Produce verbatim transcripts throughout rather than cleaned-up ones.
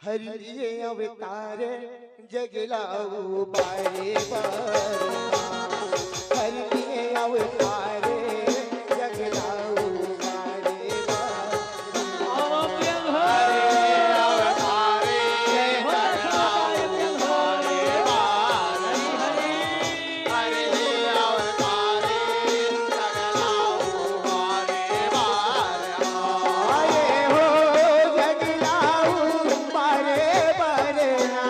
हरि लिए अवतारे जग ला उबारे बर। हरि लिए अवतारे जग ला उबारे बर। आए हो जग ला उबारे बर ना।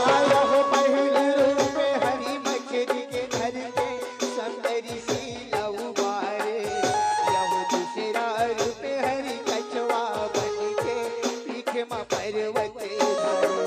आए हो पहले रूप हरि मछली के धर के सौंदर्य शीला उबारे। यह दूसरा रूप हरि कछुआ बन के पीठ म पर्वत धरे।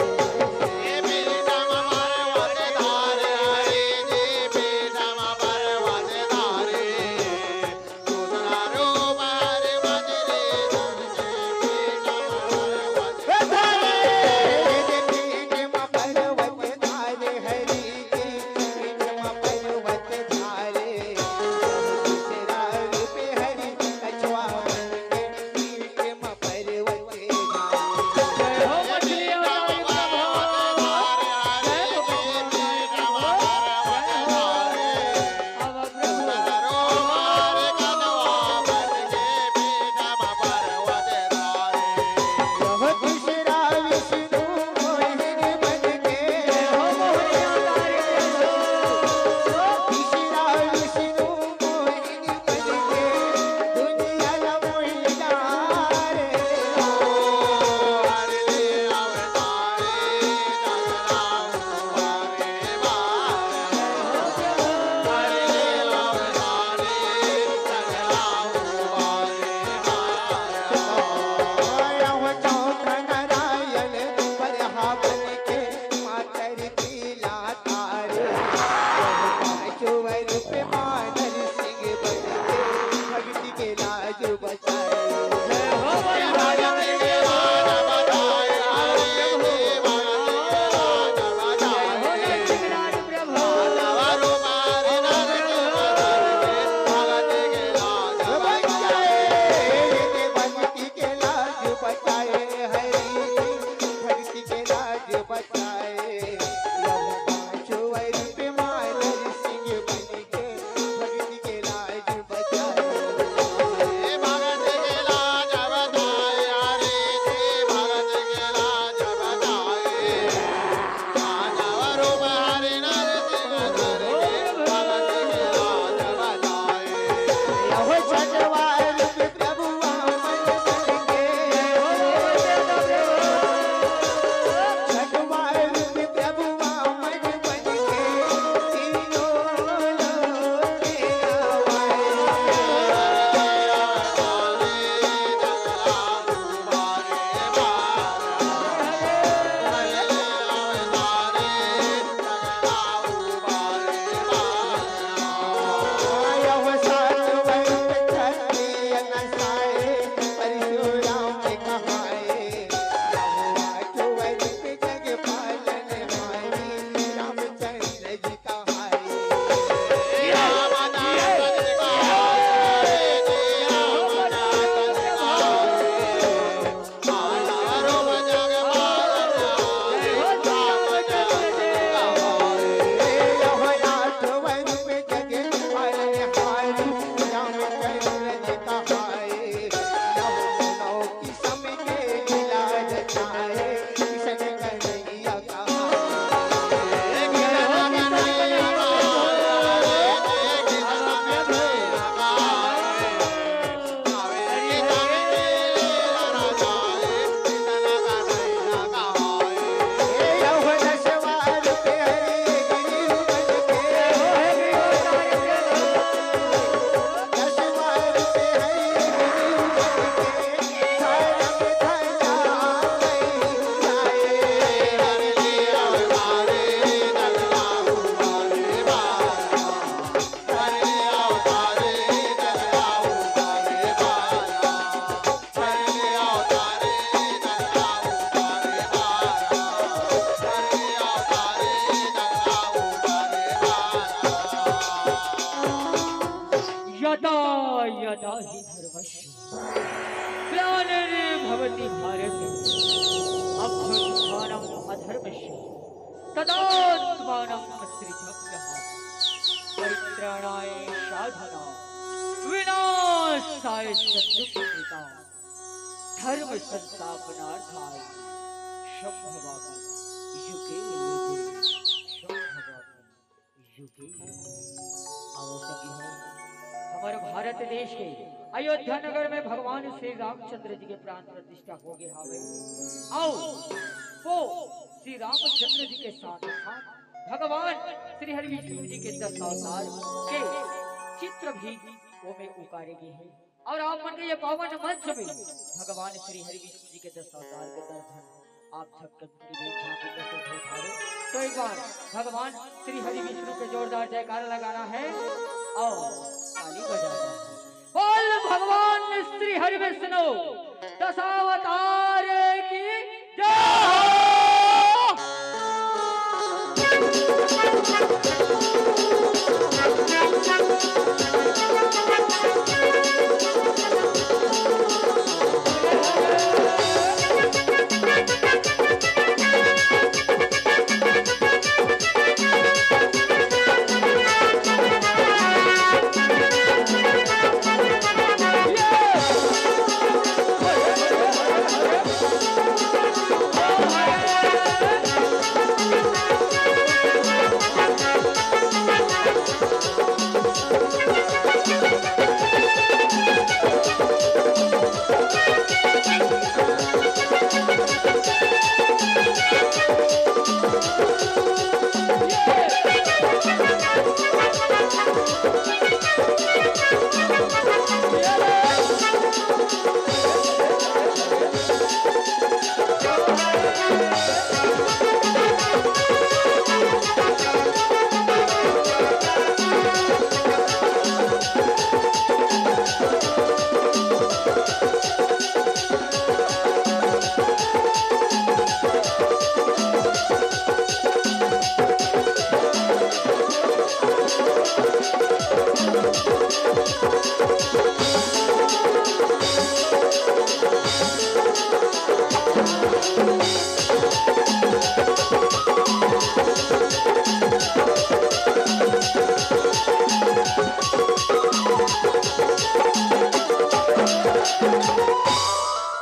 प्राणाय साधना विनाशाय शत्रु की कृपा धर्म संस्थापनार्थाय संभवामि युगे युगे संभवामि युगे युगे। आओ संगी हो, हमारे भारत देश के अयोध्या नगर में भगवान श्री रामचंद्र जी के प्राण प्रतिष्ठा हो गए हवे। आओ वो श्री रामचंद्र जी के साथ साथ भगवान श्री हरि विष्णु जी के दस अवतार के चित्र भी वो में उकारे गए हैं। और आप मन के ये पावन मंच में भगवान श्री हरि विष्णु जी के दस अवतार के दर्शन आप सबके लिए झांकी प्रस्तुत हो पावे। तो एक बार भगवान श्री हरि विष्णु के जोरदार जयकारा लगाना है और ताली बजाना है। बोल भगवान श्री हरि विष्णु दशावतार की जय हो।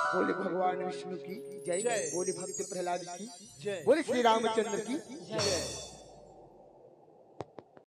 बोले भगवान विष्णु की जय। जय। बोले भक्त प्रहलाद की जय। बोले श्री रामचंद्र की जय।